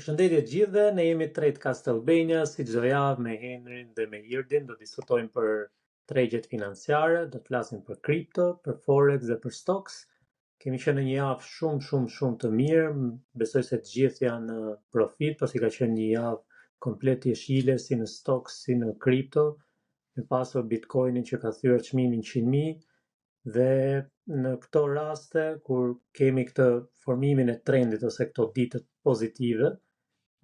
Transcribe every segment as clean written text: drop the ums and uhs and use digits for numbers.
Përshëndetje të gjithëve, ne jemi Tradecast Albania, si çdo javë me Henrin dhe me Irdin, do diskutojmë për tregjet financiare, do të flasim për kripto, për forex dhe për stocks. Kemi qenë në një javë shumë shumë shumë të mirë, besoj se të gjithë janë në profit, pasi ka qenë një javë komplet jeshile si në stocks, si në kripto. Me pasur Bitcoinin që ka thyer çmimin 100.000 dhe në këto raste kur kemi këtë formimin e trendit ose këto ditët pozitive,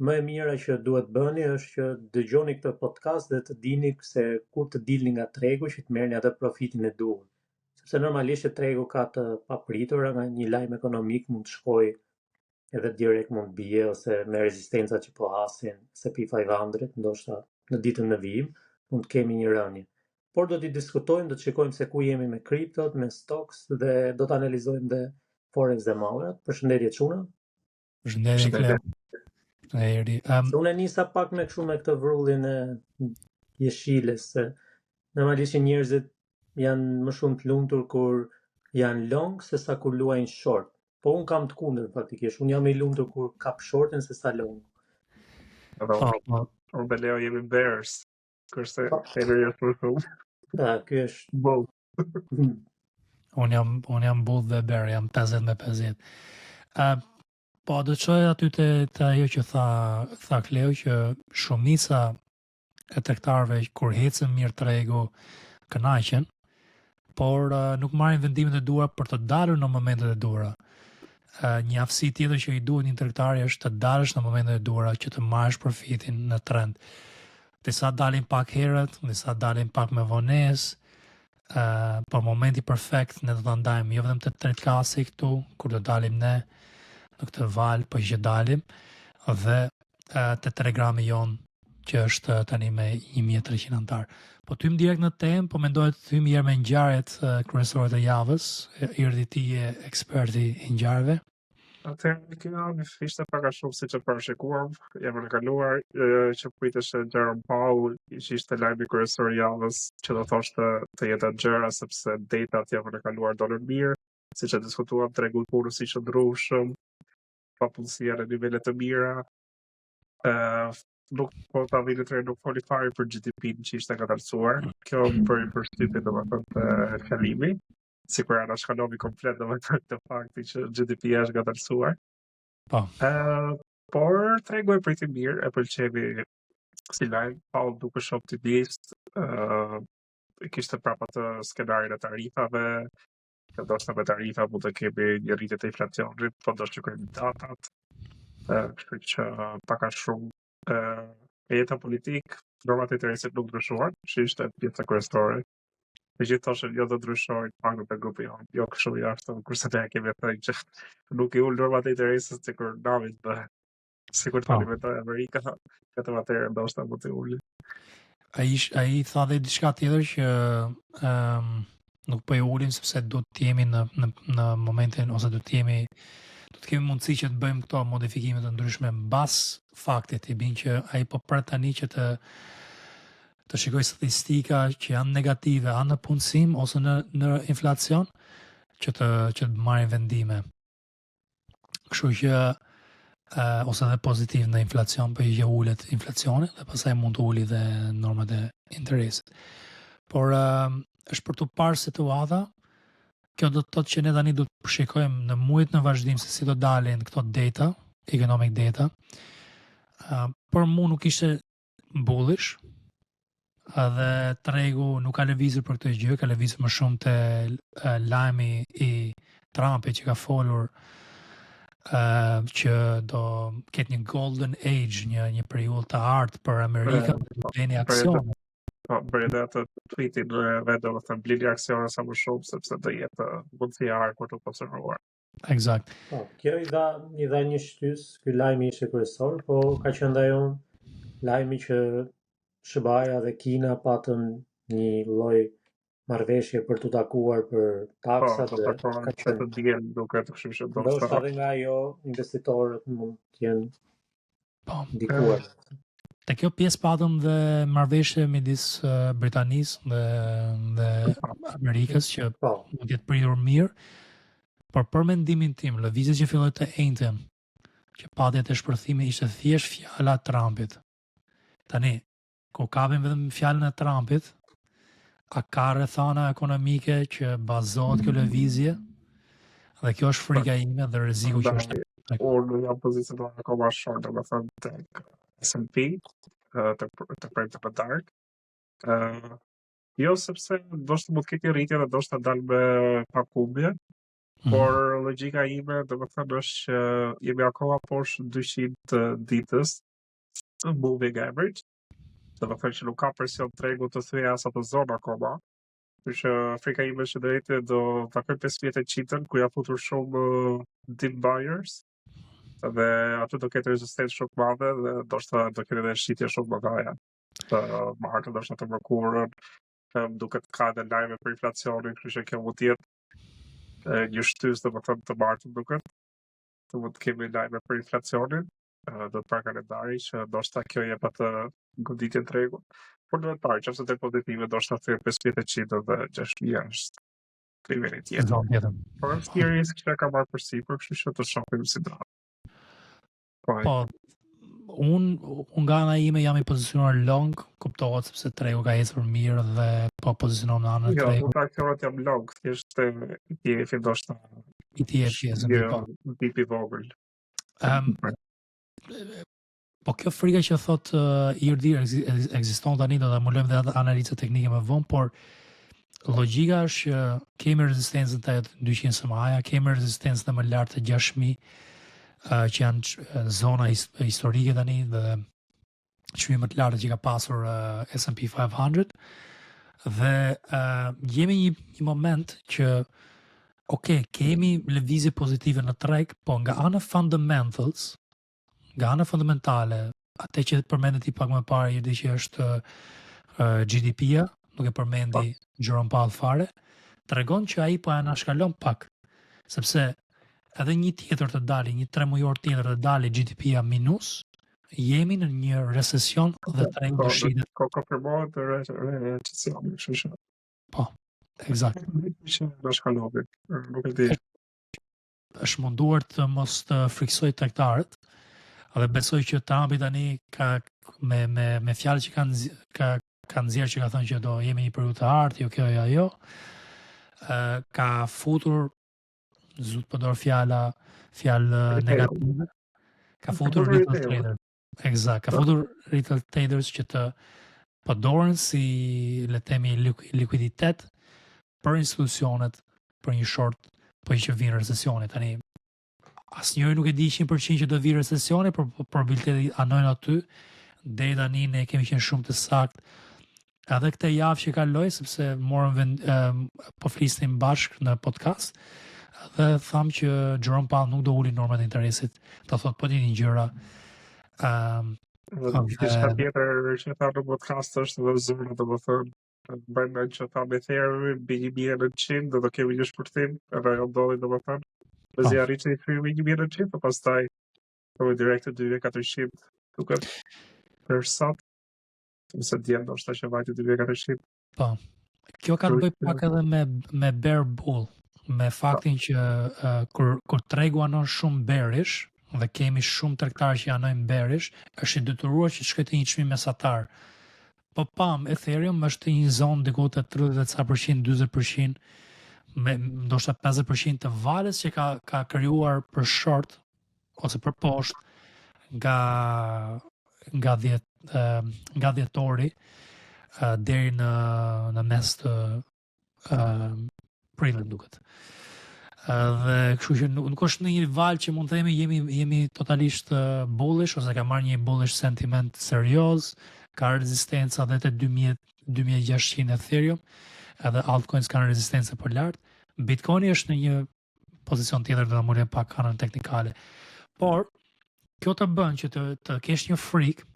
më e mira që duhet bëni është që dëgjoni këtë podcast dhe të dini se kur të dilni nga tregu që të merrni atë profitin e duhur. Sepse normalisht që tregu ka të papritura nga një lajm ekonomik mund të shkojë edhe direkt mund të bie ose me rezistencat që po hasin S&P 500, ndoshta në ditën në vijim mund të kemi një rënie. Por do t'i diskutojmë, do të shikojmë se ku jemi me kriptot, me stocks dhe do të analizojmë dhe forex dhe mallrat. Përshëndetje çuna. Përshëndetje Kleo. Përshëndetje Eri. Um, Se unë e nisa pak me kështu me këtë vrullin e jeshiles se normalisht që njerëzit janë më shumë të lumtur kur janë long se sa kur luajnë short. Po unë kam të kundër faktikisht, unë jam i lumtur kur kap shortin se sa long. Edhe po, unë, po, unë dhe Leo jemi bears, kurse Po. Henry është më shumë Da, ky është bull. unë jam unë jam bull dhe bear, jam 50 me 50. Ë po do të çoj aty te, te ajo që tha tha Kleo që shumica e tregtarëve kur ecën mirë tregu kënaqen, por uh, nuk marrin vendimet e duhura për të dalur në momentet e duhura. Uh, një aftësi tjetër që i duhet një tregtari është të dalësh në momentet e duhura që të marrësh profitin në trend. Disa dalin pak herët, disa dalin pak me vonesë, uh, por momenti perfekt ne do ta ndajmë jo vetëm te Tradecasti këtu, kur do dalim ne në këtë valë, po që dalim, dhe uh, te Telegrami jon që është tani me 1300 antar. Po të hym direkt në temë, po mendoj të hym herë me ngjarjet uh, kryesore të javës. Irdi ti je eksperti i ngjarjeve. Atëherë kjo javë ishte pak a shumë siç e parashikuam, javën e kaluar, e, që priteshe Jerome Powell, që ishte lajmi kryesor i javës, që do thoshte të jetë gjëra sepse datat javën e kaluar dolën mirë, siç e diskutuam, tregu i punës i qëndrueshëm, papunësia në nivele të mira, ë nuk po ta vini tre nuk foli fare për GDP-n që ishte ngadalësuar. Kjo më bëri përshtypje domethënë të fjalimi, sikur anashkalovi komplet domethënë këtë fakti që GDP-ja është ngadalësuar. Po. Ë, por tregu e priti mirë, e pëlqevi si lajm, Powell dukesh optimist, ë kishte prapë atë skenarin e tarifave, që ndoshta me tarifa mund të kemi një rritje të inflacionit, po do shikojmë datat. Ë, kështu që pak a shumë ë e jeta politik, normat e interesit nuk ndryshuan, që ishte pjesa kryesore. Të gjithë thoshin jo do ndryshojnë pagat e grupi jon, jo kështu jo ashtu, kurse ne kemi thënë që nuk i ul normat e interesit sikur nami të bëhet. Sikur të Po. falimentoj Amerika, vetëm atëherë ndoshta mund të uli. Ai ish, ai tha dhe diçka tjetër që ëm nuk po e ulim sepse do të jemi në në në momentin ose do të jemi do të kemi mundësi që të bëjmë këto modifikime të ndryshme mbas faktit i bin që ai po pret tani që të të shikoj statistika që janë negative a në punësim ose në në inflacion që të që të marrin vendime. Kështu që uh, ose edhe pozitiv në inflacion, po që ulet inflacioni dhe pastaj mund të uli dhe normat e interesit. Por uh, është për të parë situata, kjo do të thotë që ne tani do të shikojmë në muajt në vazhdim se si do dalin këto data, economic data. Uh, për mu nuk ishte bullish, edhe tregu nuk ka lëvizur për këtë gjë, ka lëvizur më shumë te eh, lajmi i Trumpit që ka folur uh, që do ketë një golden age, një një periudhë të artë për Amerikën, Po, do bleni bëri aksione. Po, bëri edhe atë tweetin e vet, domethënë blini aksione sa më shumë sepse do jetë mundësi e artë për të pasuruar. Eksakt. Po, kjo i dha i dha një shtys, ky lajmi ishte kryesor, po ka qenë dhe ajo lajmi që SHBA-ja dhe Kina patën një lloj marrëveshje për t'u takuar për Po, taksat do dhe takohen ka këtë qenë të diel duket, kështu që ndoshta ndoshta edhe nga ajo investitorët mund të jenë Po. ndikuar. Te kjo pjesë patëm dhe marrëveshje midis eh, Britanisë dhe dhe Amerikës që Po, mund të jetë pritur mirë, por për mendimin tim, lëvizjet që filloi të enjten. që pati atë shpërthimin ishte thjesht fjala e Trumpit. Tani, kur kapim vetëm fjalën e Trumpit, a ka rrethana ekonomike që bazohet kjo lëvizje? Dhe kjo është frika ime dhe rreziku që është. Unë jam pozicionuar akoma short, domethënë tek S&P, të të premte në darkë. Ë jo sepse ndoshta mund të ketë rritje dhe ndoshta dal me pak humbje, mm -hmm. por logjika ime domethënë është që jemi akoma poshtë 200 të ditës moving average, domethënë që nuk ka presion tregu të thyej as atë zonë akoma. Kështu që frika ime është që drejt do takoj 5800 ku ja futur shumë dip buyers dhe aty do ketë rezistencë shumë të madhe dhe ndoshta do ketë edhe shitje shumë të mëdha. Të martën, ndoshta të mërkurën, më duket ka edhe lajme për inflacionin, kështu që kjo mund të jetë një shtysë domethënë të martën duket. Të mund të kemi lajme për inflacionin, do të parë kalendari që ndoshta kjo jep atë goditje tregut. Por duhet parë, nëse del pozitive, ndoshta thyer 5800 dhe 6000 është niveli tjetër. Zonë tjetër. Por është një risk që ka marrë përsipër, kështu që të shohim si do. Po, po un un nga ana ime jam i pozicionuar long, kuptohet sepse tregu ka ecur mirë dhe po pozicionohem në anën e jo, tregut. Jo, unë aksionet jam long, thjesht ETF-i ndoshta. ETF-i është po. Dip i vogël. Um, po kjo frika që thot uh, Irdi ekziston tani do ta mbulojmë dhe atë analizë teknike më vonë, por logjika është që kemi rezistencën te 200 SMA-ja, kemi rezistencën më lart të 6000 uh, që janë zona historike tani dhe çmime më të larta që ka pasur uh, S&P 500 dhe uh, jemi një, një moment që ok, kemi lëvizje pozitive në treg, po nga ana fundamentals, nga ana fundamentale, atë që përmendi ti pak më parë, Irdi që është uh, GDP-ja, nuk e përmendi po. Jerome Powell fare, tregon që ai po e anashkalon pak, sepse edhe një tjetër të dali, një tremujor tjetër të dali GDP-ja minus, jemi në një recesion dhe tregu do shitet. Po konfirmohet recesioni, kështu që. Po, eksakt. Që do shkalovi, nuk e di. Është munduar të mos të friksoj tregtarët, dhe besoj që Trumpi tani ka me me me fjalë që kanë ka ka nxjerrë që ka thënë që do jemi një periudhë të artë, jo kjo jo ajo. Ë ka futur s'du të përdor fjala fjalë negative. Ka futur retail trader. Eksakt, ka po. futur retail traders që të përdoren si le të themi likuiditet për institucionet për një short po që vjen recesioni tani asnjëri nuk e di 100% që do vi recesioni, por probabiliteti anojnë aty. Deri tani ne kemi qenë shumë të saktë edhe këtë javë që kaloi sepse morëm vend, um, po flisnim bashkë në podcast dhe thamë që Jerome Powell nuk do uli normat e interesit, do thotë po të njëjtën gjëra. Ëm um, dhe diçka tjetër që tha në podcast është dhe zona domethënë mbaj mend që tha me Ethereum mbi 1900 do të kemi një shpërthim edhe ajo ndodhi domethënë mezi po. arriti të thyejë 1900 po pastaj po direkt te 2400 duket për sot nëse dje ndoshta që vajti 2400. Po. Kjo ka të bëjë pak edhe me me bear bull, me faktin që uh, kur kur tregu anon shumë bearish dhe kemi shumë tregtarë që anojnë bearish, është i detyruar që të shkojë te një çmim mesatar. Po pam, Ethereum është një zonë diku te 30 e ca përqind, 40 përqind, me ndoshta 50 përqind të valës që ka ka krijuar për short ose për poshtë nga nga dhjet nga dhjetori deri në në mes të prillit duket. Dhe kështu që nuk, nuk është në një valë që mund të themi jemi jemi totalisht bullish ose ka marrë një bullish sentiment serioz, ka rezistenca dhe te 2000 2600 Ethereum, edhe altcoins kanë rezistencë për lart. Bitcoini është në një pozicion tjetër do ta mbulojmë pak anën teknikale. Por kjo të bën që të të kesh një frikë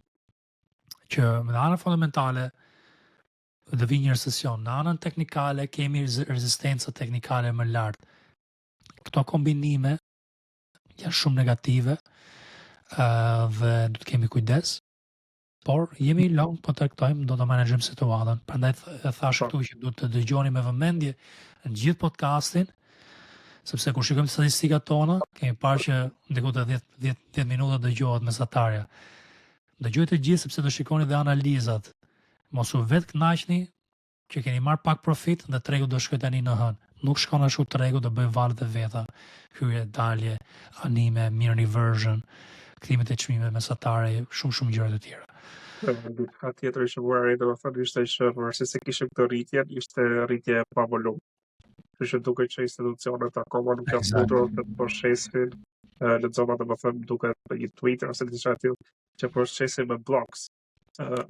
që në anën fundamentale do vi një recesion. Në anën teknikale kemi rezistencë teknikale më lart. Këto kombinime janë shumë negative uh, dhe do të kemi kujdes. Por jemi long, po tregtojmë, do të menaxhojmë situatën. Prandaj e thash po. këtu që duhet të dëgjoni me vëmendje në gjithë podcastin, Sepse kur shikojmë statistikat tona, kemi parë që diku te 10 10 10 minuta dëgjohet mesatarja. Dëgjoj të gjithë sepse do shikoni dhe analizat. Mos u vetë kënaqni që keni marrë pak profit dhe tregu do shkojë tani në hënë. Nuk shkon ashtu tregu, do bëjë valët e veta, hyrje, dalje, anime, mean reversion, kthimet e çmimeve mesatare, shumë shumë gjëra të tjera. Diçka tjetër që vura re domethënë ishte që pavarësisht se kishim këtë rritje, ishte rritje pa volum. Kështu që duket që institucionet akoma nuk janë futur ose po shesin, lexova domethënë duket në një Twitter ose diçka e tillë që po shesin me blocks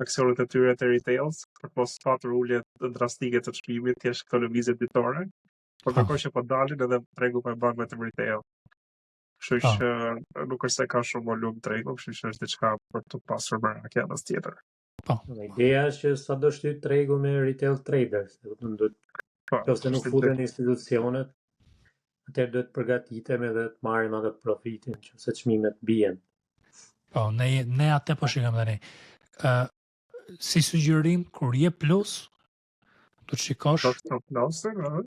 aksionet e tyre të retails për të mos patur ulje drastike të çmimit, thjesht këto lëvizje ditore. Por po. ndërkohë që po dalin edhe tregu po e bën vetëm retail. Kështu po. që nuk është se ka shumë volum tregu, kështu që është diçka për të pasur merak anës tjetër. Po. Ideja është që sa do shtyt tregu me retail traders, do të thotë po, nëse nuk futen institucionet, atëherë duhet të përgatitemi edhe të marrim atë profitin që se çmimet bien. Po, ne ne atë po shikojmë tani. Ë uh, si sugjerim kur je plus, do të shikosh do të stop loss-in, ëh.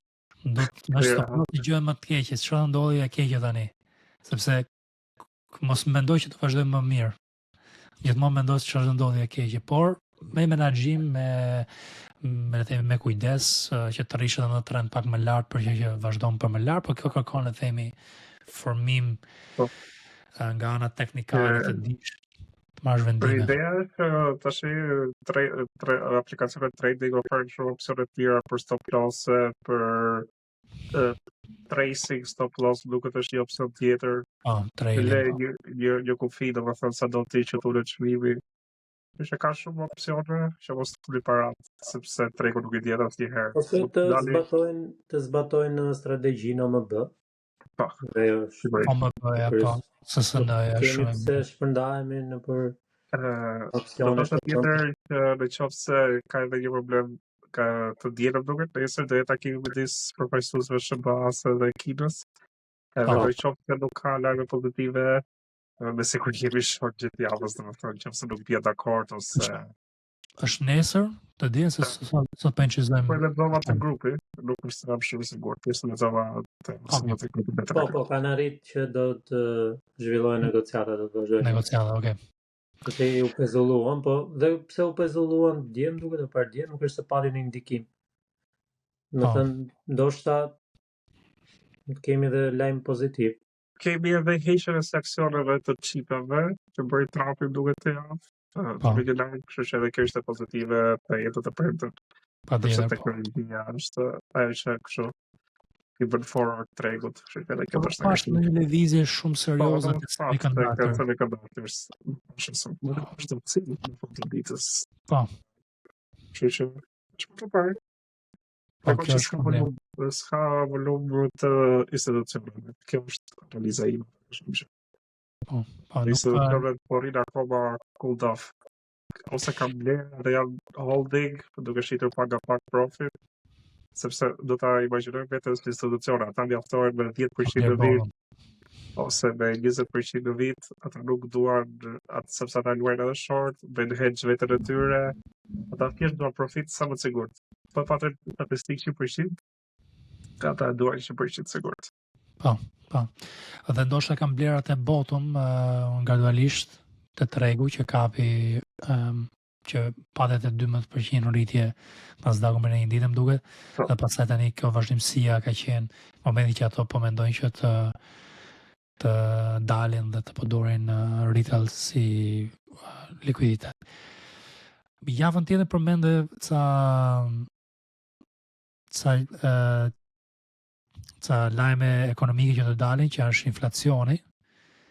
Do të në stop loss gjë më të keqe, çfarë ndodhi e keqe tani? Sepse mos mendoj që të vazhdojmë më mirë. Gjithmonë mendoj se çfarë do ndodhi e keqe, por me menaxhim, me me le të themi me kujdes që të rrish edhe në trend pak më lart për që që vazhdon për më lart, por kjo kërkon le të themi formim po. nga ana teknikale të dish të marrësh vendime. Ideja është që tash tre, tre aplikacionet trading ofrojnë shumë opsione të tjera për stop loss, për uh, tracing stop loss duket është një opsion tjetër. Po, trailing. Le po. një një një kufi, domethënë sa do ti që të ulet çmimi. Kështu që ka shumë opsione që mos të humbni parat, sepse tregu nuk i dihet asnjëherë. Ose të zbatojnë të zbatojnë strategjinë OMB. Po. Dhe jo, sigurisht. OMB-ja, po. SSN-ja shumë. Kemi pse shpërndahemi nëpër opsione. Do të tjetër që në qoftë se ka edhe një problem ka të dielën duket, nesër do jetë takimi midis përfaqësuesve SHBA-së dhe Kinës. Edhe po. në qoftë se nuk ka lajme pozitive, me siguri jemi short gjithë javës, domethënë, qoftë se nuk bie dakord ose është nesër, të dielën se sot sot po incizojmë. Po lexova te grupi, nuk është se jam shumë i sigurt, thjesht lexova te okay. te grupi të Po, po, kanë arrit që do të zhvillohen negociata, do të vazhdojnë. Negociata, okay. Këtë u pezulluan, po dhe pse u pezulluan dje, më duket e pardje, nuk është se pati një ndikim. Me po. thënë, ndoshta kemi dhe lajm pozitiv. Kemi edhe heqjen e sanksioneve të çipave që bëri Trumpi duket këtë javë. Po. Të lajm, kështu që edhe kjo ishte pozitive të jetë të premten. Pa tjetër, po. Teknologjia është ajo që kështu i bën forward tregut, kështu që edhe kjo po, është është një lëvizje shumë po, serioze të semiconductor. Semiconductors, është shumë është të në fund të ditës. Po. Kështu që është më të parë. Po, kjo është s'ka volum, s'ka volum të institucioneve. Kjo është analiza ime. Shumë shumë. Po, po, nuk Institucionet po rrinë akoma cooled off. Ose kanë blerë dhe janë holding, duke shitur pak nga pak profit, sepse do ta imagjinojmë veten si institucione, ata mjaftohen me 10% në vit, ose me 20% në vit, ata nuk duan atë sepse ata luajnë edhe short, bëjnë hedge veten e tyre, ata thjesht duan profit sa më të sigurt. Po patën statistikë 100%, ata duan 100% sigurt. Po, po. Dhe ndoshta kanë blerë atë bottom uh, gradualisht të tregu që kapi um, që pati atë 12% rritje Nasdaqu në një ditë më duket po. dhe pastaj tani kjo vazhdimësia ka qenë momenti që ato po mendojnë që të të dalin dhe të përdorin uh, retail si uh, likuiditet. Javën tjetër përmende ca ca uh, ca lajme ekonomike që do dalin, që është inflacioni.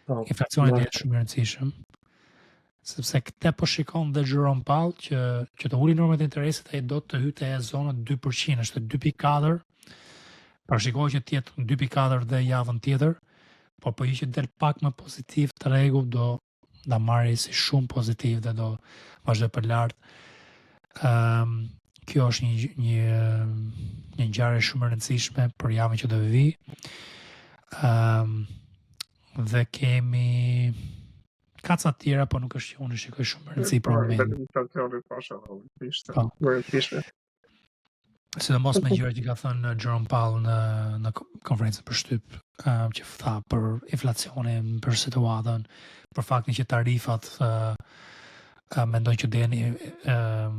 Po, inflacioni do jetë shumë i rëndësishëm sepse këtë po shikon dhe Jerome Powell që që të uli normat e interesit ai do të hyjë te zona 2%, është 2.4. Parashikohet që të jetë 2.4 dhe javën tjetër, por po që del pak më pozitiv tregu do ta marrë si shumë pozitiv dhe do vazhdoj për lart. Ëm um, kjo është një një një ngjarje shumë e rëndësishme për javën që do vi. Ëm um, dhe kemi ka ca të tjera, po nuk është që unë shikoj shumë rëndësi për momentin. Vetëm inflacioni po është ishte. Po. Më rëndësishme. Sidomos me gjërat që ka thënë Jerome Powell në në konferencën për shtyp, uh, që tha për inflacionin, për situatën, për faktin që tarifat uh, uh, mendojnë që do jenë uh,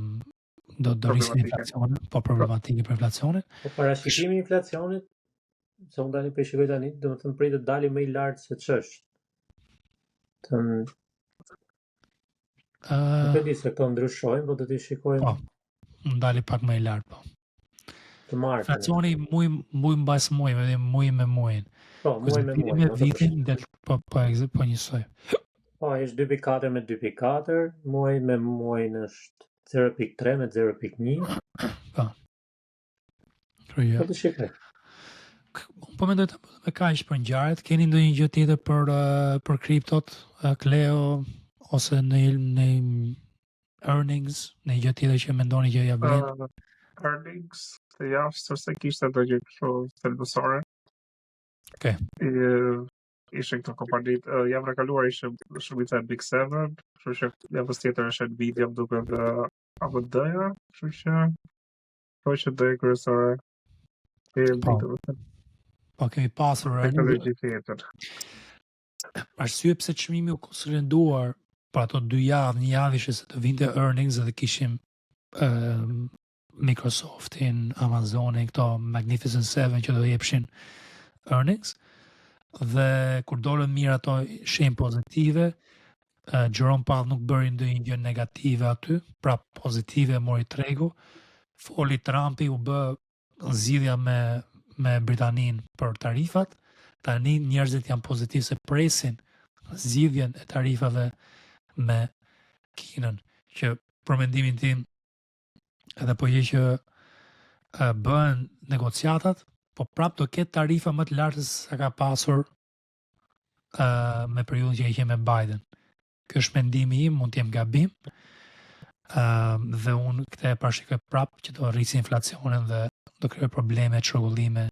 do do rrisin inflacionin, po problematike për inflacionin. Po parashikimi i inflacionit, se unë tani po e shikoj tani, domethënë pritet dali më i lartë se ç'është. Të Uh, Nuk e di se këto ndryshojnë, po do t'i shikojmë. Po, ndali pak më i lartë, po. Të martën. Inflacioni muaj muaj mbas muaj, me muaj me muajin. Po, muaj me muaj. Me vitin del po po ekzit po njësoj. Po, është 2.4 me 2.4, muaj me muajin është 0.3 me 0.1. Po. Kërë Po të shikoj. Unë po mendoj të me kaq për ngjarjet, keni ndonjë gjë tjetër për eh, për kriptot, eh, Kleo ose në në earnings, në gjë tjetër që mendoni që ja vlen? Uh, earnings të javës ose kishte ndonjë kështu thelbësore. Okej. Okay. Ishin këto kompanitë, uh, javën e kaluar ishte shumica e Big Seven, kështu që javës tjetër është Nvidia më duket dhe AMD-ja, kështu që Po që do e kryesore. E po. Po kemi pasur teknologji tjetër. Arsye pse çmimi u konsoliduar për ato dy javë, një javë ishte se të vinte earnings dhe kishim um, Microsoftin, Amazonin, këto Magnificent Seven që do jepshin earnings dhe kur dolën mirë ato shenjë pozitive, uh, Jerome Powell nuk bëri ndonjë gjë negative aty, pra pozitive mori tregu. Foli Trumpi u bë zgjidhja me me Britaninë për tarifat. Tani njerëzit janë pozitiv se presin zgjidhjen e tarifave me Kinën, që për mendimin tim edhe po je që bëhen negociatat, po prap do ketë tarifa më të larta se sa ka pasur uh, me periudhën që ka qenë me Biden. Ky është mendimi im, mund të jem gabim. Uh, dhe unë këtë e parashikoj prap që do rrisë inflacionin dhe do krijojë probleme, çrregullime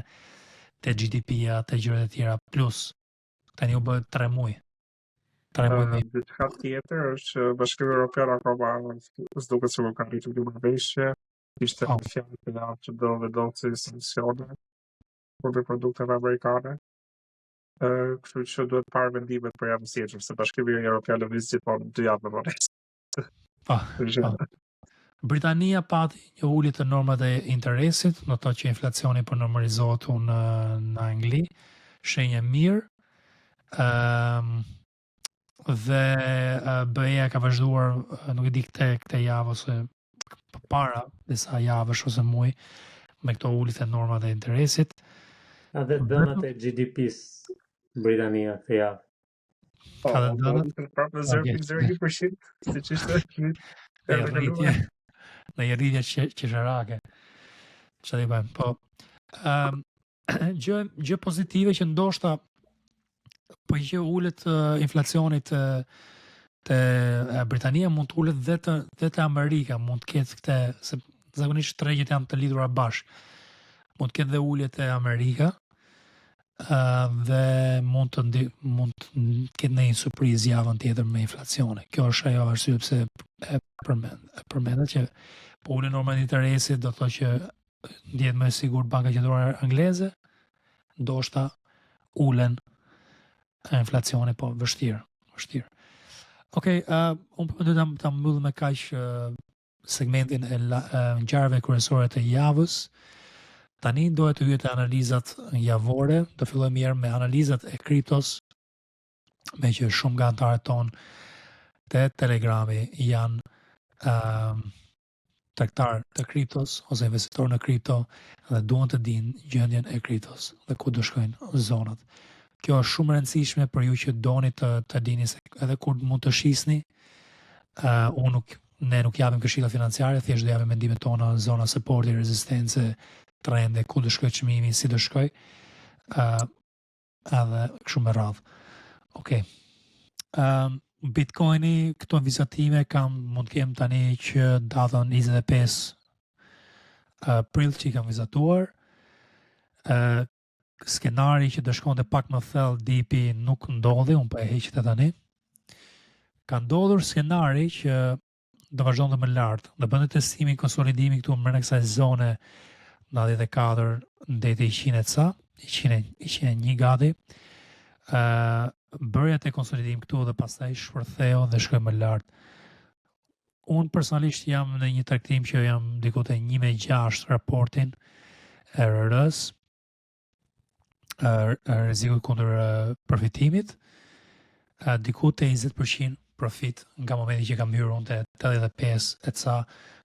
te GDP-ja, te gjërat e tjera, plus tani u bë 3 muaj. 3 muaj me. Diçka tjetër është që Bashkimi Evropian akoma s'duket se ka arritur një marrëveshje. Ishte oh. fjalë për që do vendosi sanksione kundër produkteve amerikane. Ë, kështu që duhet parë vendimet për javën tjetër, se Bashkimi Evropian lëviz gjithmonë dy javë më vonë. Po. Po. Britania pati një ulje të normat e interesit, do të thotë që inflacioni po normalizohet në në Angli, shenjë e mirë. Ëm um, dhe BE-ja ka vazhduar, nuk e di këtë këtë javë ose përpara disa javësh ose muaj me këto uljet e normat e interesit. Ka dhe dhënat e GDP-s Britania këtë javë. Po, ka dhe dhënat prapë në 0.01%, siç ishte në rritje, në një rritje që qesharake. Çfarë i bëjmë? Po. Ëm um, gjë gjë pozitive që ndoshta po që ulet uh, inflacioni te te Britania mund të ulet dhe te dhe te Amerika, mund të ketë këtë se zakonisht tregjet janë të lidhura bashkë. Mund të ketë dhe ulje te Amerika uh, dhe mund të ndi, mund të ketë ndonjë surprizë javën tjetër me inflacionin. Kjo është ajo arsye pse e përmend, e përmenda që po ulen normat e interesit, do të thotë që ndjehet më e sigurt Banka Qendrore Angleze, ndoshta ulen inflacioni, po vështirë, vështirë. Okej, okay, uh, unë po mendoj ta ta mbyllim me kaq uh, segmentin e uh, ngjarjeve kryesore të javës. Tani doja të hyj te analizat javore, do fillojmë mirë me analizat e kriptos, me që shumë nga anëtarët tonë te Telegrami janë uh, tregtar të kriptos ose investitor në kripto dhe duan të dinë gjendjen e kriptos dhe ku do shkojnë zonat. Kjo është shumë e rëndësishme për ju që doni të të dini se edhe kur mund të shisni, uh, unë nuk ne nuk japim këshilla financiare, thjesht do japim mendimet tona, zona suporti, rezistence, trende, ku do shkojë çmimi, si do shkojë. ë uh, edhe kështu me radhë. Okej. Okay. Um, Bitcoini, këto vizatime kam mund të kem tani që datën 25 uh, prill që i kam vizatuar. Uh, skenari që do shkonte pak më thellë dipi nuk ndodhi, unë po e heq këtë tani. Ka ndodhur skenari që do vazhdonte më lart, do bënte testimin, konsolidimin këtu brenda kësaj zone. 94 deri 100 e ca, 100, 101 gati. Ë uh, bëri atë konsolidim këtu dhe pastaj shpërtheu dhe shkoi më lart. Unë personalisht jam në një tregtim që jam diku te 1.6 raportin e RR-s, rreziku kundër përfitimit, diku te 20% profit nga momenti që kam hyrë unë te 85 e ca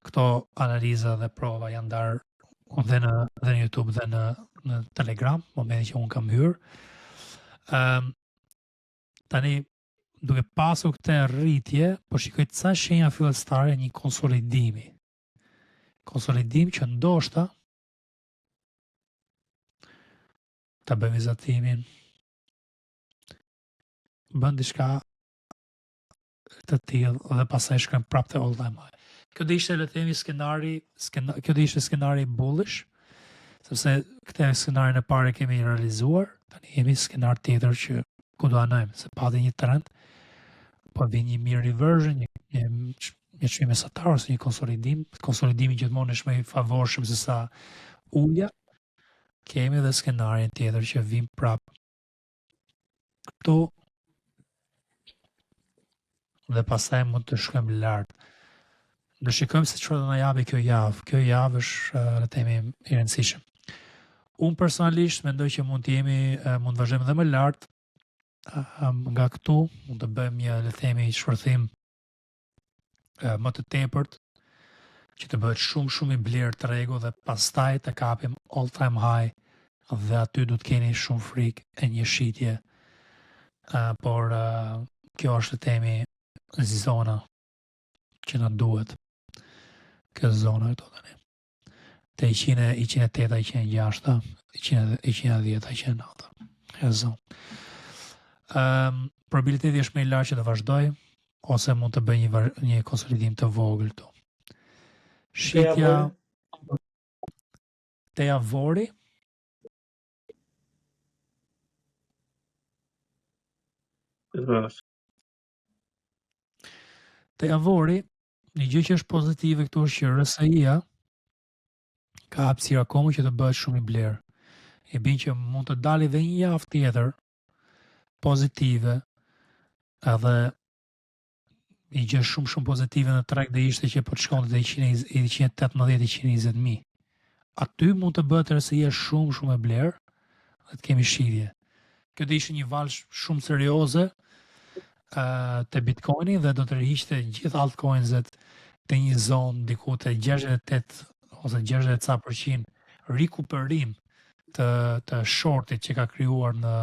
këto analiza dhe prova janë ndarë dhe në dhe në YouTube dhe në në Telegram, momenti që unë kam hyrë. Ëm um, tani duke pasur këtë rritje, po shikoj ca shenja fillestare një konsolidimi. Konsolidim që ndoshta ta bëjmë vizatimin bën diçka të tillë dhe pastaj shkojmë prapë te all time high. Kjo do ishte le të themi skenari, skena, kjo do ishte skenari bullish, sepse këtë skenarin e parë e kemi realizuar, tani jemi skenar tjetër që ku do anojmë, se pati një trend, po vjen një mean reversion, një një një çmim mesatar ose një konsolidim, konsolidimi gjithmonë është më i favorshëm se sa ulja. Kemi edhe skenarin tjetër që vim prap këtu dhe pastaj mund të shkojmë lart. Do shikojmë se çfarë do na japi kjo javë. Kjo javë është le të themi i rëndësishëm. Unë personalisht mendoj që mund të jemi mund të vazhdojmë edhe më lart nga këtu, mund të bëjmë një le të themi shpërthim më të tepërt që të bëhet shumë shumë i blerë tregu dhe pastaj të kapim all time high dhe aty do të keni shumë frikë e një shitje uh, por uh, kjo është le të themi zona që na duhet kjo zona këto tani te 100, 108, 106, 110, 109. E zonë. Um, probabiliteti është më i lartë që të vazhdoj ose mund të bëj një një konsolidim të vogël këtu. Shitja te javori Te javori, një gjë që është pozitive këtu është që RSI-ja ka hapësirë akoma që të bëhet shumë i blerë. I bin që mund të dali dhe një javë tjetër pozitive edhe një gjë shumë shumë pozitive në treg dhe ishte që po të shkonte te 118 120 mijë. Aty mund të bëhet RSI-ja shumë shumë e blerë dhe të kemi shitje. Kjo do ishte një valë shumë serioze uh, te Bitcoini dhe do të rriqte gjithë altcoins-et te një zonë diku te 68 ose 60 ca përqind rikuperim të të shortit që ka krijuar në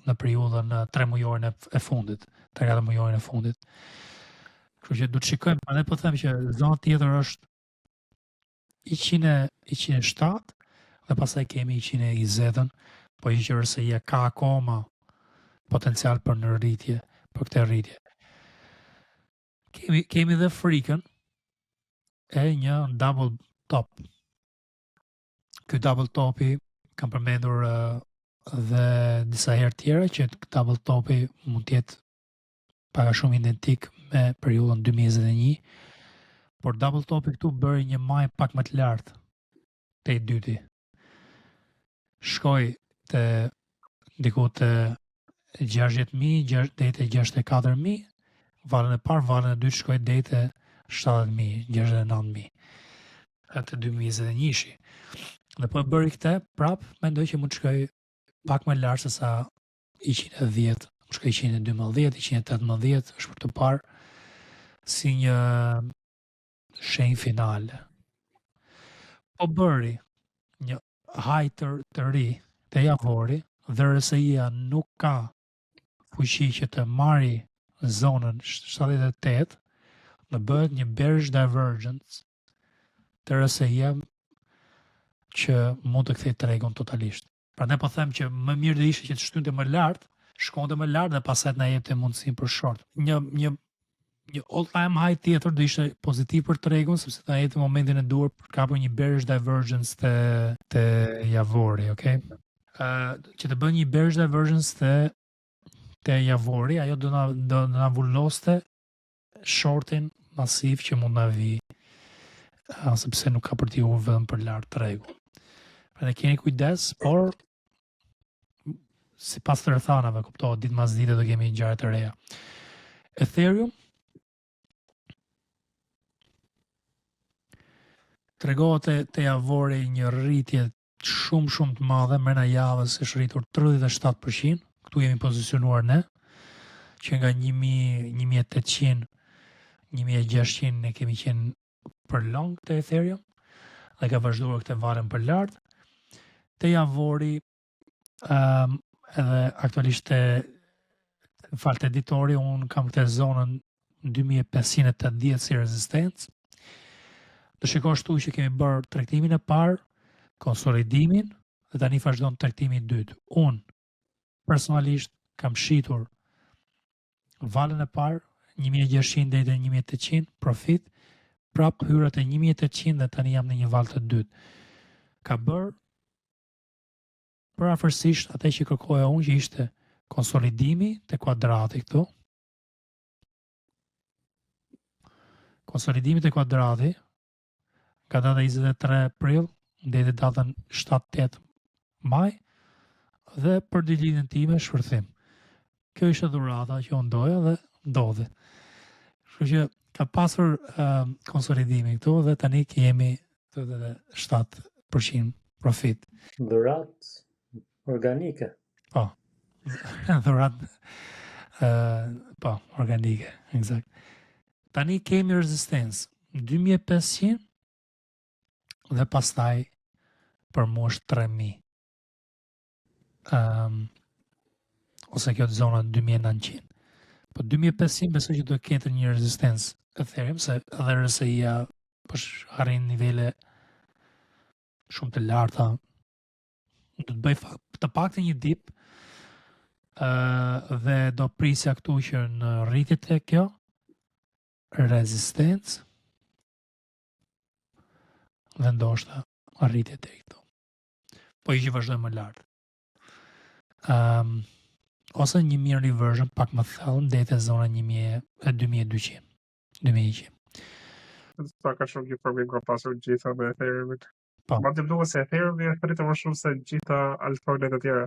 në periudhën në 3 mujorin e, e fundit, 3-4 mujorin e fundit. Kështu që do të shikojmë, prandaj po them që zona tjetër është 100, 107 dhe pastaj kemi 120-ën, po i që RSI-ja ka akoma potencial për në rritje, për këtë rritje. Kemi, kemi dhe frikën e një double top. Ky double topi kam përmendur dhe disa herë tjera që double topi mund të jetë pak a shumë identik me periudhën 2021, por double topi këtu bëri një majë pak më të lartë te i dyti. Shkoi te diku te 60.000 deri te 64.000, valën e parë, valën e dytë shkoi deri te 70.000, 69.000. Atë 2021-shi. Dhe po e bëri këtë, prap mendoj që mund të shkoj pak më lart se sa 110, mund shkoj 112, 118, është për të parë si një shenjë finale. Po bëri një high të, të ri te javori dhe RSI-ja nuk ka fuqi që të marri zonën 78, në bëhet një bearish divergence të RSI-ja që mund të kthej tregun totalisht. Prandaj po them që më mirë do ishte që të shtynte më lart, shkonte më lart dhe pastaj të na jepte mundësinë për short. Një një një all time high tjetër do ishte pozitiv për tregun sepse ta jepte momentin e duhur për të kapur një bearish divergence te te javori, okay? Ë uh, që të bën një bearish divergence te te javori, ajo do na do na vuloste shortin masiv që mund na vi, uh, sepse nuk ka për t'i u vënë për lart tregu. Pra dhe keni kujdes, por sipas rrethanave, kuptohet, ditë mas dite do kemi ngjarje të reja. Ethereum tregohet te, te javori një rritje shumë shumë të madhe, mrena javës është rritur 37%, këtu jemi pozicionuar ne, që nga 1000, 1800, 1600 ne kemi qenë për long te Ethereum dhe ka vazhduar këtë valën për lart. Te javori um, edhe aktualisht te fal te ditori unë kam këtë zonën 2580 si rezistencë. Do shikosh këtu që kemi bërë tregtimin e parë, konsolidimin dhe tani vazhdon tregtimi i dytë. Unë personalisht kam shitur valën e parë 1600 deri te 1800 profit, prap hyra te 1800 dhe tani jam në një valë të dytë. Ka bërë përafërsisht atë që kërkoja unë që ishte konsolidimi te kuadrati këtu. Konsolidimi te kuadrati nga data 23 prill deri te datën 7-8 maj dhe për ditëlindjen time shpërthim. Kjo ishte dhurata që unë doja dhe ndodhi. Kështu që ka pasur uh, konsolidimi këtu dhe tani kemi 87% profit. Dhuratë organike. Po. Dhuratë uh, po, organike, eksakt. Tani kemi rezistencë 2500 dhe pastaj për mua është 3000. Um, ose kjo zona 2900. Po 2500 besoj që do ketë një rezistencë Ethereum se edhe RSI-ja po arrin nivele shumë të larta. Do të bëj të paktën një dip ë uh, dhe do prisja këtu që në rritje te kjo rezistencë dhe ndoshta arritje te këtu. Po i që vazhdojmë më lart. Um, ose një mean reversion pak më thellë deri te zona 1000 e 2200. 2100. Pak a shumë një problem ka pasur gjitha me Ethereum-it. Po. Madje më duket se Ethereum është rritur më shumë se gjitha altcoin-et e tjera.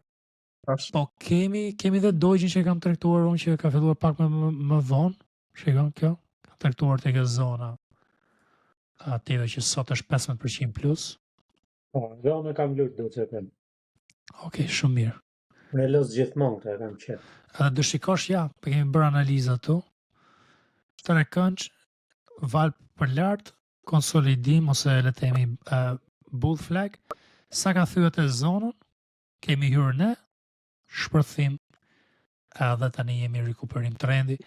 Tash. Po kemi kemi dhe Doge-in që kam tregtuar unë që ka filluar pak më më, më vonë. Shikon kjo, ka tregtuar te kjo zona. Aty që sot është 15% plus. Po, dhe unë kam luajtur Doge-in. Okej, okay, shumë mirë. Unë e los gjithmonë këtë, e kam qejf. Edhe do shikosh ja, po kemi bërë analiza këtu. Trekëndësh, valë për lart, konsolidim ose le të themi uh, bull flag, sa ka thyer atë zonën, kemi hyrë ne, shpërthim, edhe tani jemi rikuperim trendi.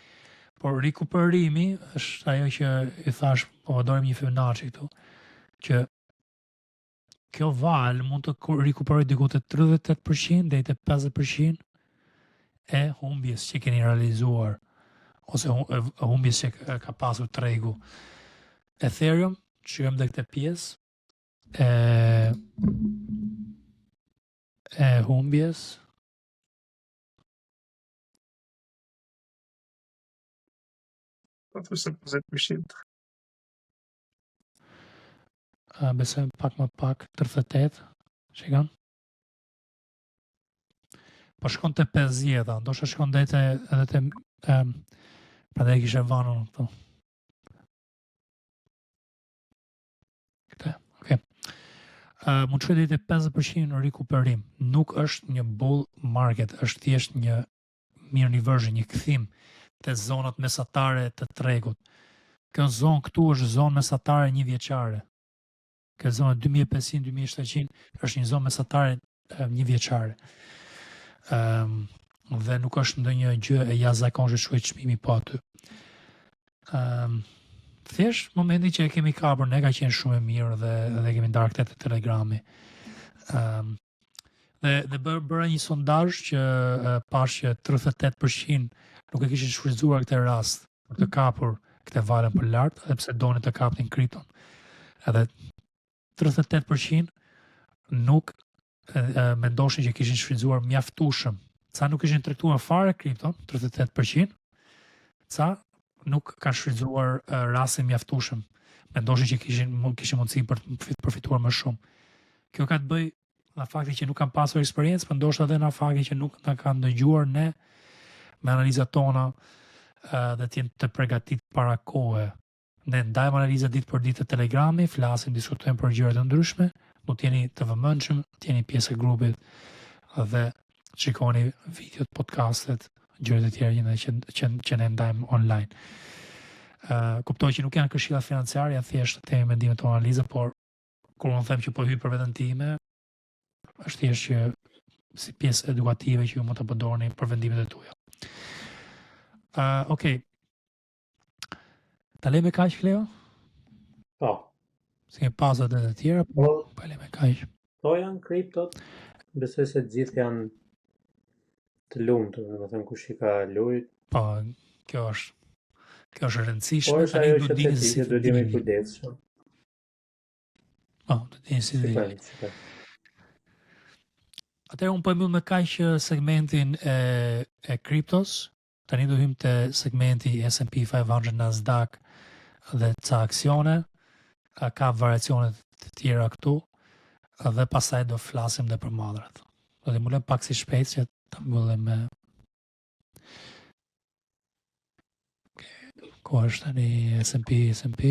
Por rikuperimi është ajo që i thash, po përdorim një Fibonacci këtu, që kjo valë mund të rikuperojë diku te 38% deri te 50% e humbjes që keni realizuar ose humbjes që ka pasur tregu. Ethereum, shikojmë dhe këtë pjesë e e humbjes Po të se 50%. Uh, besojmë pak më pak 38 shikon po shkon te 50 ndoshta shkon deri te edhe te um, prandaj e kisha vënë këtu Këtë, okay. Uh, mund të shkojë deri te 50% në rikuperim. Nuk është një bull market, është thjesht një mean reversion, një kthim te zonat mesatare të tregut. Kjo zonë këtu është zonë mesatare një vjeçare. Kjo zonë 2500-2700 është një zonë mesatare një vjeçare. Ëm um, dhe nuk është ndonjë gjë e jashtëzakonshme shkoi çmimi po aty. Ëm um, thjesht momenti që e kemi kapur ne ka qenë shumë e mirë dhe dhe kemi ndarë këtë te Telegrami. Ëm um, dhe dhe bër, bëra një sondazh që uh, pash që 38% nuk e kishin shfrytzuar këtë rast për të kapur këtë valën për lart, edhe pse donin të kapnin kripton. Edhe 38% nuk e, e, mendoshin që kishin shfrytzuar mjaftueshëm. Ca nuk kishin tregtuar fare kripton, 38%, ca nuk kanë shfrytzuar e, rastin mjaftueshëm. Mendoshin që kishin kishin mundësi për të përfituar më shumë. Kjo ka të bëjë Nga fakti që nuk kanë pasur eksperiencë, por ndoshta edhe nga fakti që nuk na kanë dëgjuar ne me analizat tona dhe të jenë të përgatitur para kohe. Ne ndajmë analiza ditë për ditë te Telegrami, flasim, diskutojmë për gjëra të ndryshme, do të jeni të vëmendshëm, të jeni pjesë e grupit dhe shikoni videot, podcastet, gjërat e tjera që ne që, që, që ne ndajmë online. Uh, kuptoj që nuk janë këshilla financiare, janë thjesht të themi mendimet tona analiza, por kur unë them që po hyj për veten time, është thjesht që si pjesë edukative që ju mund ta përdorni për vendimet e tuaja. Uh, okay. Ta lëmë me kaq Kleo? Po. Si e pas edhe të tjera, po, po e lëmë me kaq. Po janë kriptot, besoj se të gjithë janë të lumtur, domethënë kush i ka lujt. Po, kjo është kjo është e rëndësishme, po, tani do të dini si të jemi kujdesshëm. Po, do të dini si të dini. Atëherë unë po e mbyll me kaq segmentin e e kriptos. Tani do hyjmë te segmenti S&P 500, Nasdaq dhe ca aksione. Ka variacione të tjera këtu dhe pastaj do flasim dhe për mallrat. Do të mbulojmë pak si shpejt që ta mbyllim me Ku është tani S&P, S&P?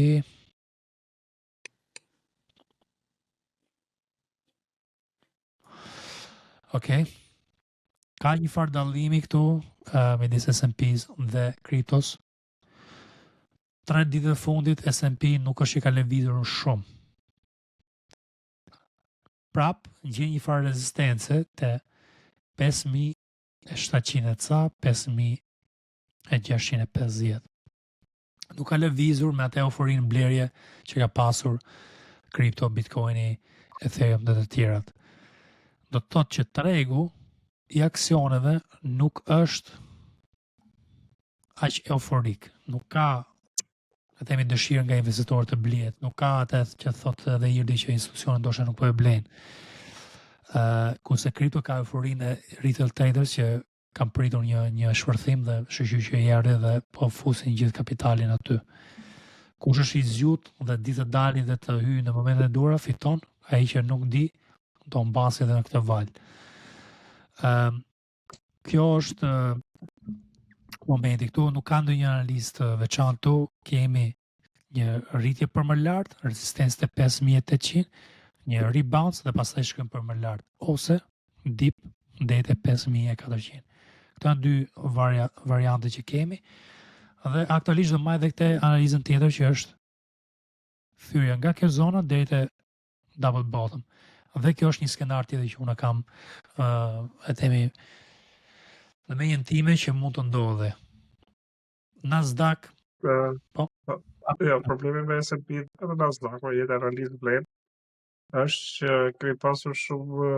Okej. Okay. Ka një farë dallimi këtu uh, midis S&P-s dhe kriptos. Tre ditët e fundit S&P nuk është që ka lëvizur shumë. Prap gjen një farë rezistence te 5700 e ca, 5650. Nuk ka lëvizur me atë euforinë blerje që ka pasur kripto, bitcoini, ethereum dhe të tjerat. Do të thotë që tregu i aksioneve nuk është aq euforik, nuk ka le themi dëshirë nga investitorët të blihet, nuk ka atë që thotë edhe Irdi që institucionet ndoshta nuk po e blejnë. Ë, uh, kurse kripto ka euforinë e retail traders që kanë pritur një një shpërthim dhe shyqyr që i erdhi dhe po fusin gjithë kapitalin aty. Kush është i zgjut dhe di të dalin dhe të hyjë në momentet e duhura, fiton, ai që nuk di, do humbasi edhe në këtë valë. Ëm kjo është momenti këtu, nuk ka ndonjë analizë të veçantë këtu, kemi një rritje për më lart, rezistencë te 5800, një rebound dhe pastaj shkojmë për më lart ose dip deri te 5400. Këto janë dy varia, variante që kemi dhe aktualisht do mbaj edhe këtë analizën tjetër që është thyerja nga kjo zona deri te double bottom. Dhe kjo është një skenar tjetër që unë kam uh, e themi në mendjen time që mund të ndodhë. Nasdaq. Uh, po. po. Jo, problemi me S&P edhe Nasdaq, po jetë analizë vlen, është që kemi pasur shumë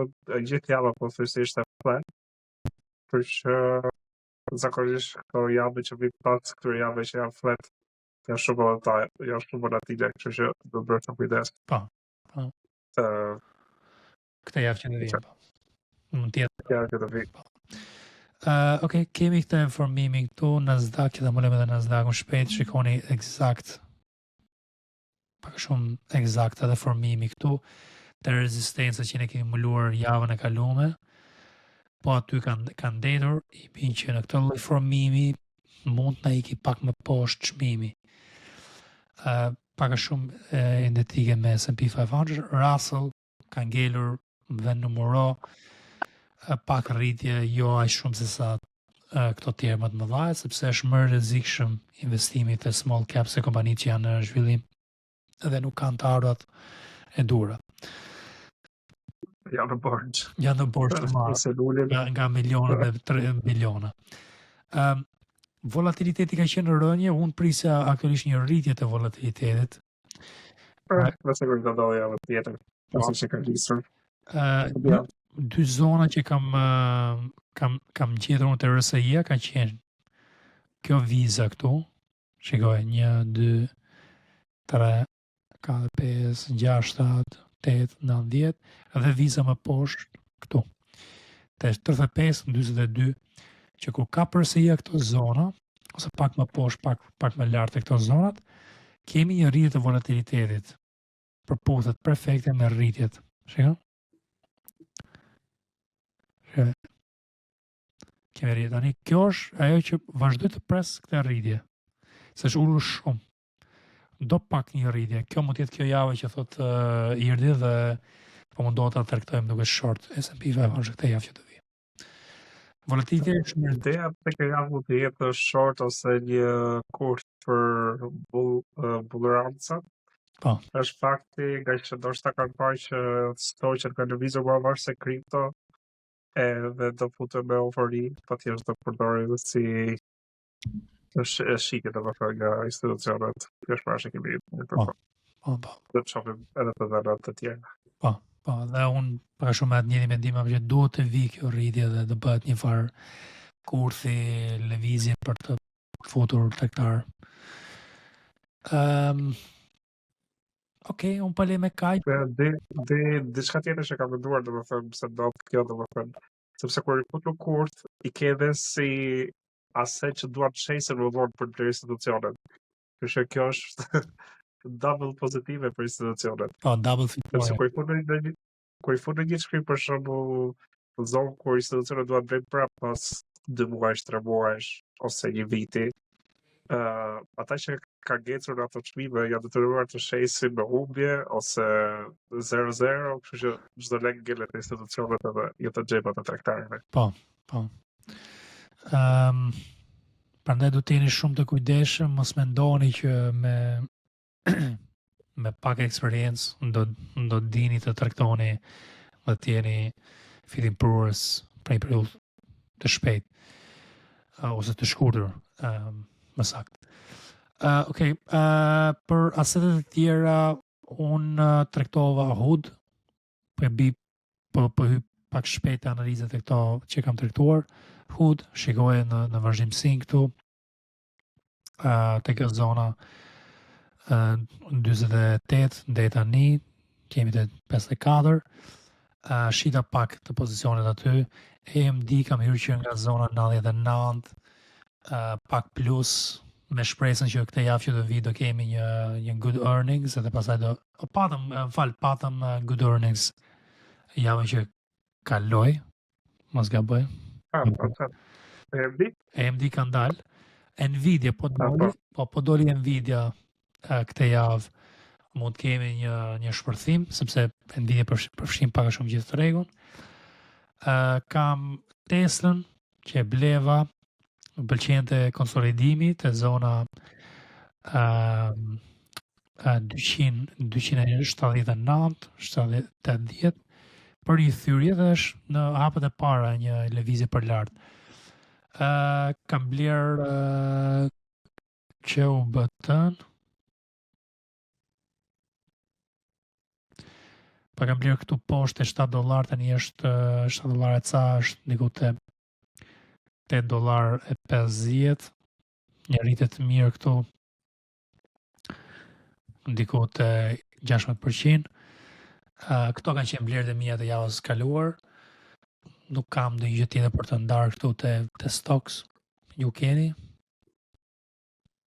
gjithë java pothuajse ishte flat. Për që zakonisht këto javë që vijnë pas këtyre javëve që janë flat, janë shumë volatile, janë shumë volatile, kështu që do të bësh kujdes. Po. Po. Ë këtë javë që do vijë. Po. Mund të jetë. Javë që do vijë. Po. Uh, ok, kemi këtë formimin këtu, Nasdaq, që ta mbulojmë edhe Nasdaqun shpejt, shikoni eksakt, pak a shumë eksakt edhe formimi këtu, te rezistenca që ne kemi mbuluar javën e kalume, po aty kanë kanë ndenjtur, i bin që në këtë lloj formimi mund të na iki pak më poshtë çmimi. Uh, pak a shumë e, identike me S&P 500, Russell ka ngelur vend numëro pak rritje, jo aq shumë se sa këto tjerë më të mëdha, sepse është më rrezikshëm investimi te small cap se kompanitë që janë në zhvillim dhe nuk kanë të ardhurat e duhura. Janë në borxh. Janë në borxh të madh. Nga, nga miliona dhe 3 miliona. Um, volatiliteti ka qenë në rënie, unë prisja aktualisht një rritje të volatilitetit. Po, me siguri do ndodhë javën tjetër, po pasi që ka nisur. Ë, dy zona që kam kam kam gjetur unë te RSI-ja ka qenë kjo viza këtu. Shikoj, 1 2 3 4 5 6 7 8 9 10 dhe viza më poshtë këtu. Te 35 42 që kur ka RSI-ja këto zona ose pak më poshtë, pak pak më lart te këto zonat, kemi një rritje të volatilitetit. Përputhet perfekte me rritjet. Shikon? Kemi rritje. Tani kjo është ajo që vazhdoj të pres këtë rritje. Se është ulur shumë. Do pak një rritje. Kjo mund të jetë kjo javë që thot uh, Irdi dhe po mundohet ta tregtojmë duke short S&P 500 këtë javë që do vijë. Volatiliteti është mirë. Ideja për këtë javë mund të jetë short ose një kurth për bull uh, bull run-sat. Po. Është fakti nga që ndoshta kanë parë që stoqet kanë lëvizur më avash se kripto edhe do futen me eufori, po thjesht do përdoren si është shitje domethënë nga institucionet. Kjo është parashikimi im për po. Po, po. Do të shohim edhe të dhëna të tjera. Po, po, dhe unë pak a shumë me atë njëjtin mendim që duhet të vijë kjo rritje dhe të bëhet një farë kurthi lëvizje për të futur tregtar. Ëm um, Ok, unë po le me kaq. Dhe, dhe, dhe diçka tjetër që kam menduar, domethënë, pse ndodh kjo, domethënë, sepse kur i fut në kurth, i ke edhe si aset që duan të shesin më vonë për të blerë institucionet. Kështu që kjo është double pozitive për institucionet. Po, double fitore. Sepse kur i fut në një kur i fut në një çmim për shembull në zonë kur institucionet duan të blejnë prapë pas 2 muajsh, 3 muajsh ose një viti, ë uh, ata që ka ngecur në ato çmime janë detyruar të shesin me humbje ose 0-0, kështu që çdo lek ngelet te institucionet edhe jo te xhepat e tregtarëve. Po, po. Ëm um, prandaj duhet të jeni shumë të kujdesshëm, mos mendoni që me me pak eksperiencë do do dini të tregtoni dhe të jeni fitimprurës për një periudhë të shpejtë uh, ose të shkurtër, uh, më saktë. Uh, ok, uh, për asetet e tjera unë uh, tregtova HUD, po e bi po po hyj pak shpejt te analizat e këto që kam tregtuar. HUD, shikoje në në vazhdimësinë këtu. Uh, te kjo zona uh, 48 deri tani kemi te 54 uh, shita pak të pozicionet aty AMD kam hyrë që nga zona 99 uh, pak plus me shpresën që këtë javë që do vi do kemi një një good earnings edhe pastaj do o, patëm më fal patëm good earnings javën që kaloi mos gaboj Ah, po, po. AMD? AMD kanë dalë. Nvidia po doli, po. po po doli Nvidia këtë javë mund të kemi një një shpërthim sepse Nvidia përfshin pak a shumë gjithë tregun. Ë kam Teslën që e bleva, më pëlqente konsolidimi te zona ë 200 279 70 80 për një thyrje dhe është në hapet e para një lëvizje për lart. Ë kam bler uh, QUBT-n. Pa kam bler këtu poshtë te 7 dollar, tani është 7 dollar e ca, është diku te 8 dollar e 50. Një rritje të mirë këtu. Diku te 16%. Uh, këto kanë qenë blerjet e mia të javës së kaluar. Nuk kam ndonjë gjë tjetër për të ndarë këtu te te stocks. Ju keni?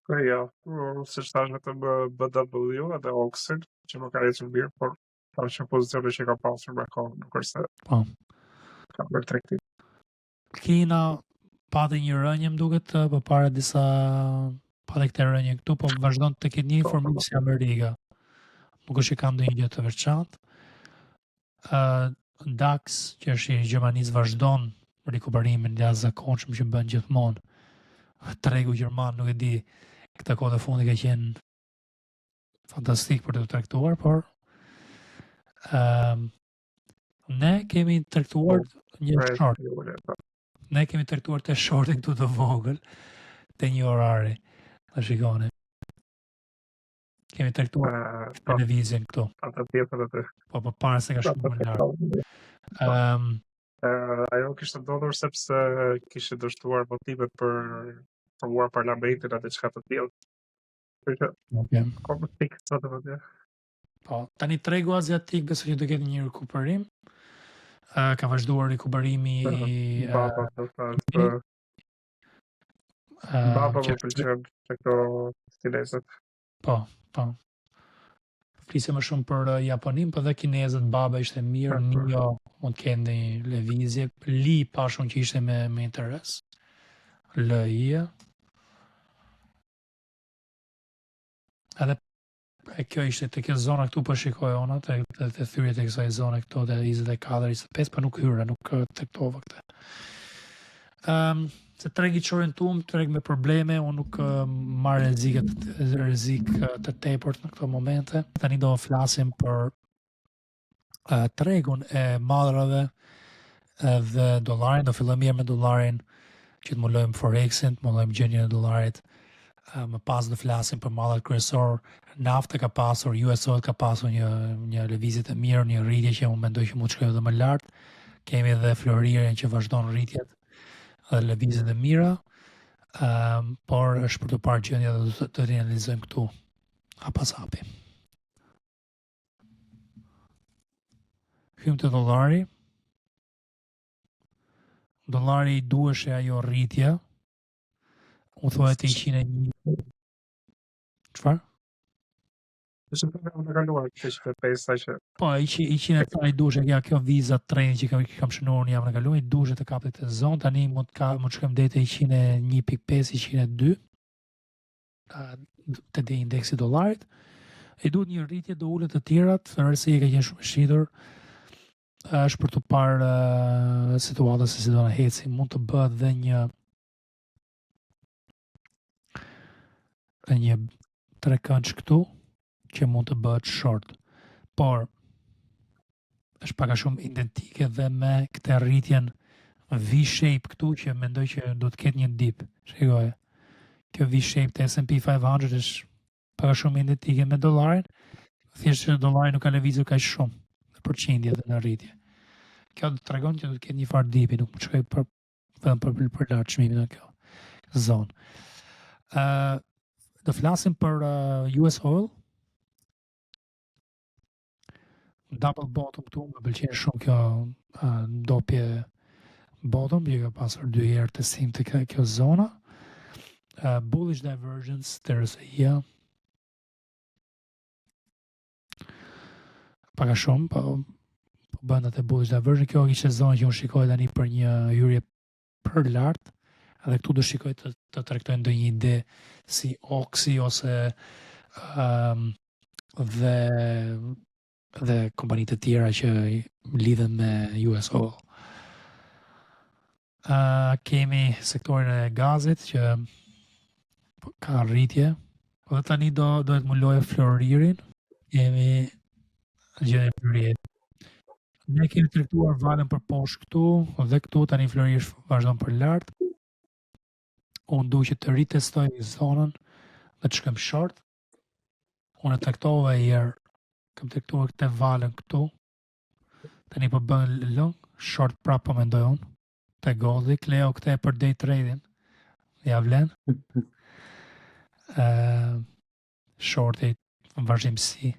Po jo, siç thash vetëm BW edhe Oxin, që më ka ecur mirë, por ka që pozicione që ka pasur me kohë, nuk është se po. ka bërë tregti. Kina pati një rënje më duket po para disa pati këtë rënje këtu, po vazhdon të ketë një po, formim po, po. si Amerika. Nuk është që ka ndonjë gjë të veçantë. Uh, DAX, që është i Gjermanisë, vazhdon rikuperimin e jashtëzakonshëm që bën gjithmonë. Tregu gjerman nuk e di, këtë kohë të fundit ka qenë fantastik për të tregtuar, por um, ne kemi tregtuar po, një short. Po. Ne kemi tregtuar te shortin këtu të vogël, te një orari. Ta shikoni. Kemi tregtuar uh, po, lëvizjen këtu. Atë pjesën aty. Po, po para se ka shkuar më lart. Ëm um, uh, ajo kishte ndodhur sepse kishte dështuar votimet për formuar parlamentin atë diçka të tillë. Kështu që okay. Ka më fik sa të vëdje. Po, tani tregu aziatik besoj që do ketë një rikuperim. Uh, ka vazhduar rikuperimi i uh, po, po, po, po, Baba më pëlqen te këto kinezët. Po, po. Flisje më shumë për eh, Japonin, po dhe kinezët Baba ishte mirë, po, po. Nio mund të kenë ndonjë lëvizje, Li pashë unë që ishte me me interes. LI. Edhe e kjo ishte te kjo zona këtu po shikoj unë te te, te thyerjet e kësaj zone këtu te 24 25, po nuk hyra, nuk eh, tregtova këtë. Ëm um, se treg i çorientum, treg me probleme, unë nuk uh, marr rrezik rrezik të tepërt në këto momente. Tani do flasim për uh, tregun e mallrave dhe dollarin, do fillojmë mirë me dollarin që të mbulojmë forexin, të mbulojmë gjendjen e dollarit. Uh, më pas do flasim për mallrat kryesor. Nafta ka pasur, US Oil ka pasur një një lëvizje të mirë, një rritje që unë mendoj që mund të shkojë edhe më lart. Kemi edhe floririn që vazhdon rritjet dhe lëvizjet e mira. Um, por është për të parë gjendja dhe do të analizojmë këtu hap pas hapi. Hymë te dollari. Dollari i duheshe ajo rritja. U thoja te 101. Çfarë? Është për javën e kaluar, që ishte 5 sa që. Po, i që i që i duheshe ja kjo viza treni që kam kam shënuar në javën e kaluar, i duheshe të kapte këtë zonë, tani mund të ka mund të shkojmë deri te 101.5, 102 te dhe indeksi i dollarit. I duhet një rritje do ulen të tjerat, RSI ka qenë shumë e shitur. Është për të parë uh, situata se si do na eci, mund të bëhet dhe një dhe një trekëndsh këtu që mund të bëhet short. Por është pak a shumë identike dhe me këtë rritjen V-shape këtu që mendoj që do të ketë një dip. Shikoje. Kjo V-shape të S&P 500 është pak a shumë identike me dollarin, thjesht që dollari nuk ka lëvizur kaq shumë në përqindje dhe në rritje. Kjo do të tregon që do të ketë një farë dipi, nuk mund të shkojë për vetëm për për, për lart çmimi në kjo zonë. Ë uh, do flasim për uh, US Oil. Double bottom këtu, më pëlqen shumë kjo uh, dopje bottom, që ka pasur dy herë testim të kjo, kjo zona. Uh, bullish divergence te RSI-ja. Pak a shumë, po, po bën atë bullish divergence. Kjo ishte zona që unë shikoj tani për një hyrje për lart. Edhe këtu do shikoj të, të tregtoj ndonjë ide si Oxy ose um, dhe dhe kompani të tjera që lidhen me US Oil. Uh, kemi sektorin e gazit që ka rritje dhe tani do do të mbuloj floririn. Kemi gjendjen e floririt. Ne kemi tregtuar valën për poshtë këtu dhe këtu tani floriri vazhdon për lart. Unë du që të ritestoj zonën dhe të shkojmë short. Unë e tregtova e herë, kam tregtuar këtë valën këtu. Tani po bën long, short prapë po mendoj unë. Te goldi, Kleo këtë e për day trading. Ja vlen. Ë shorti vazhdimësi.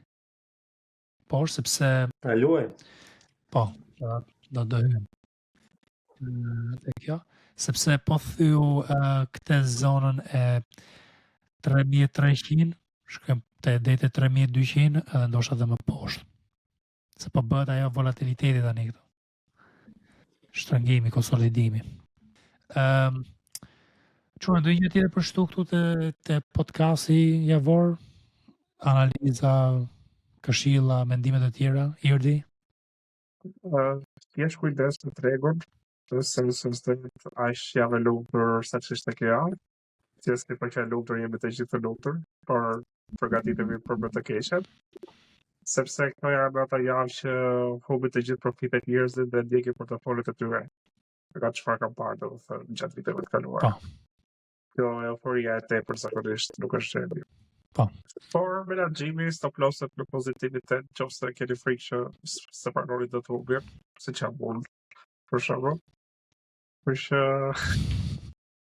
Por sepse Ta luajmë. Po, do do do hyjmë. Te kjo, sepse po thyu uh, këtë zonën e 3300, shkojmë te deri te 3200 edhe ndoshta edhe më poshtë. Se po bëhet ajo volatiliteti tani këtu. Shtrëngimi, konsolidimi. Ëm um, Çuna, ndonjë gjë tjetër për shtu këtu te, te podcasti javor, analiza, këshilla, mendime të tjera, Irdi? Uh, thjesht kujdes me tregun, se nëse s'do jetë aq javë e lumtur sa që ishte kjo javë. Thjesht po që e lumtur jemi të gjithë të lumtur, por përgatitemi për më të keqen. Sepse këto janë ato javë që humbin të gjithë profitet njerëzit dhe ndjekin portofolet e tyre. Nga çfarë kam parë, domethënë, gjatë viteve të kaluara. Po. Kjo euforia e tepërt zakonisht nuk është gjë e mirë. Po. Por menaxhimi, stop losset në pozitivitet, nëse keni frikë që se pranoni do të humbjen, siç jam unë, për shembull. Kështu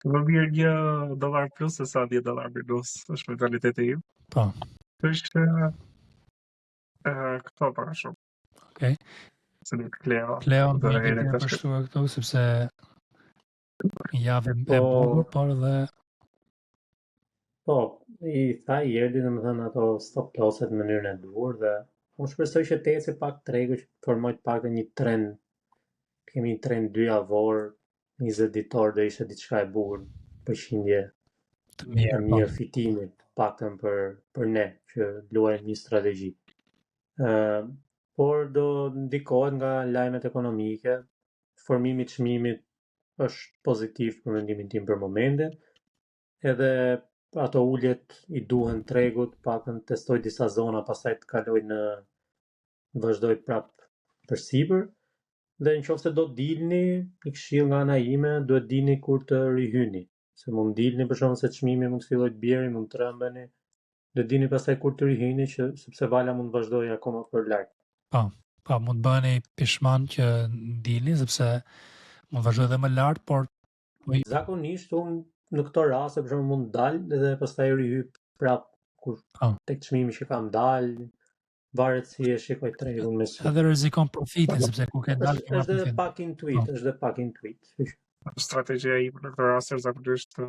që më mirë një dollar plus se sa 10 dollar minus, është mentaliteti im. Po. Kështu që ë këto pak a shumë. Okej. Se nuk Kleo. Kleo, do të herë për shtuar këtu sepse një javë e po, bukur, por edhe Po, I tha Jerdi, domethënë ato stop losset në mënyrën e duhur dhe unë shpresoj që të ecë pak tregu që të formoj të paktën një trend. Kemi një trend dy javor, 20 ditor do ishte diçka e bukur, përqindje Të mirë, e po. mirë fitimi, të paktën për për ne që luajmë një strategji. Ë, por do ndikohet nga lajmet ekonomike, formimi i çmimit është pozitiv për mendimin tim për momentin. Edhe ato uljet i duhen tregut, paktën testoj disa zona, pastaj të kaloj në vazhdoj prap për sipër. Dhe në qoftë se do dilni, një këshill nga ana ime, duhet dini kur të rihyni, se mund dilni për shembull se çmimi mund të fillojë të bjerë, mund të rëmbeni. Do dini pastaj kur të rihyni që sepse vala mund të vazhdojë akoma për lart. Po, po, mund të bëheni pishman që dilni sepse mund të vazhdojë edhe më lart, por po Zakonisht unë në këto raste për shembull mund dal dhe pastaj rihy prap kur po. tek çmimi që kam dal, varet si e shikoj tregun me sy. Edhe rrezikon profitin sepse kur ke dalë Është ke marrë është edhe profitin. pak intuit, Po. është edhe pak intuit. Kështu që Strategjia ime në këtë rast është zakonisht të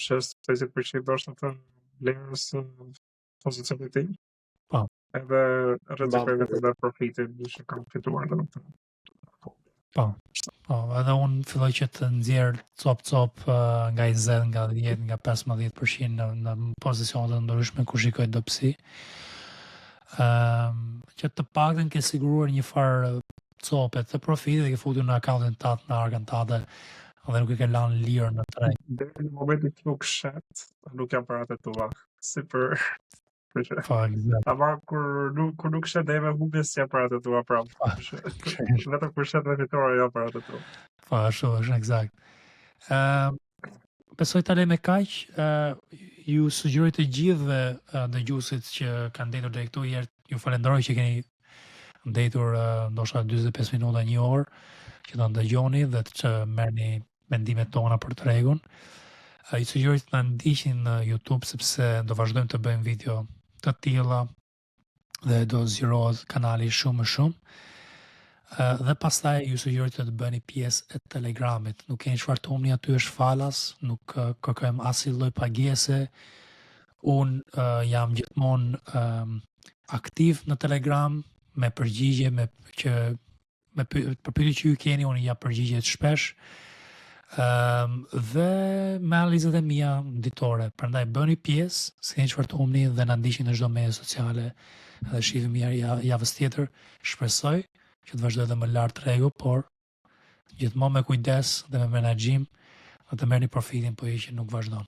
shes 50% ndoshta të vlerës së pozicionit tim. Po. Edhe rrezikoj mban vetëm dhe profitin që kam fituar domethënë. Po. Po, edhe unë filloj që të nxjerr cop cop eh, nga 20, nga 10, nga 15% në në pozicione të ndryshme ku shikoj dobësi. Ëm që të paktën ke siguruar një farë cope të profitit dhe ke futur në accountin tat, në arkën tate dhe nuk e ke lënë lirë në treg. Deri në momentin që nuk shet, nuk janë paratë tua. Si për për që. Po, eksakt. Ama kur nuk kur nuk shet dhe me humbje s'janë paratë tua prapë. Po, Kështu që Vetëm kur shet me fitore janë paratë tua. Po, ashtu është eksakt. Ëm besoj ta lejmë me kaq. Ë ju sugjeroj të gjithëve ë, dëgjuesit që kanë ndenjur deri këtu, herë ju falenderoj që keni ndejtur ë, ndoshta 45 minuta, një orë që ta ndëgjoni dhe të që merrni mendimet tona për tregun. Ë, Ju sugjeroj të na ndiqni në YouTube sepse do vazhdojmë të bëjmë video të tilla dhe do zgjerohet kanali shumë më shumë. Ë, dhe pastaj ju sugjeroj të të bëni pjesë e Telegramit. Nuk keni çfarë të humni aty është falas, nuk ë, kërkojmë asnjë lloj pagese. Unë uh, jam gjithmonë um, aktiv në Telegram me përgjigje me që me py, për pyetje që ju keni unë i jap përgjigje të shpesh. Ëm dhe me analizat e mia ditore. Prandaj bëni pjesë, s'keni çfarë të humni dhe na ndiqni në çdo media sociale dhe shihemi ja, javës tjetër. Shpresoj që të vazhdojë edhe më lart tregu, por gjithmonë me kujdes dhe me menaxhim dhe të merrni profitin po jo që nuk vazhdon.